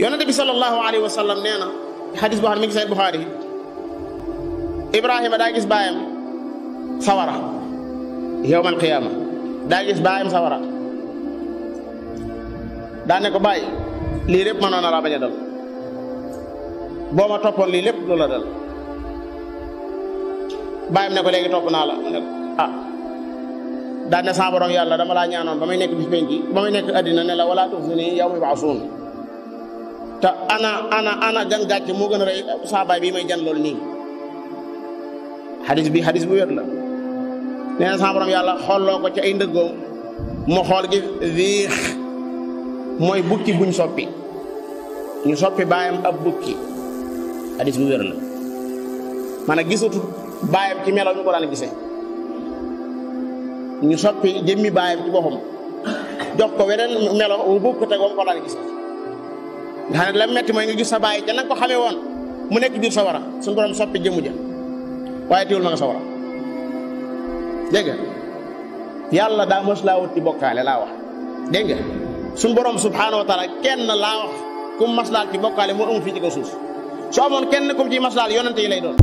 yonente bi sallallahu alayhi wa sallam nee na xadis boo xam ne mi ngi sahih Buxaari Ibrahima daa gis baayam sawara yawmal qiyaama daa gis baayam sawara daa ne ko bàyyi lii lépp mënoon na laa bañ a dal boo ma toppoon lii lépp du la dal baayam ne ko léegi topp naa la mu ne ah daan ne sa borom yàlla dama laa ñaanoon ba may nekk bis penc ba may nekk addina ne la wala tuxzini yawma yub'asuun te ana gan gàcce moo gën a rëy saa baay bii may jan loolu nii xadis bu wér la nee na sa borom yàlla xooloo ko ci ay ndëggoom mu xool gi viix mooy bukki buñ soppi ñu soppi baayam ab bukki xadis bu wér la maanaam gisatu baayam ci melo ñu ko daan gisee ñu soppi jëmmi baayam ci boppam jox ko weneen melo wu bokk te wam ko daan gisee nga xam ne la metti mooy nga gis sa baay ca nanga ko xamee woon mu nekk biir sawara suñu borom soppi jëmmu ja waaye teewul ma nga sawara dégg nga yàlla daa mos laa wut ci bokkaale laa wax dégg nga suñu borom subhaanahu wa taala kenn laa wax kum maslaal ci bokkaale moo amul fii ci kaw suuf soo amoon kenn kum ci maslaal yonente yi lay doon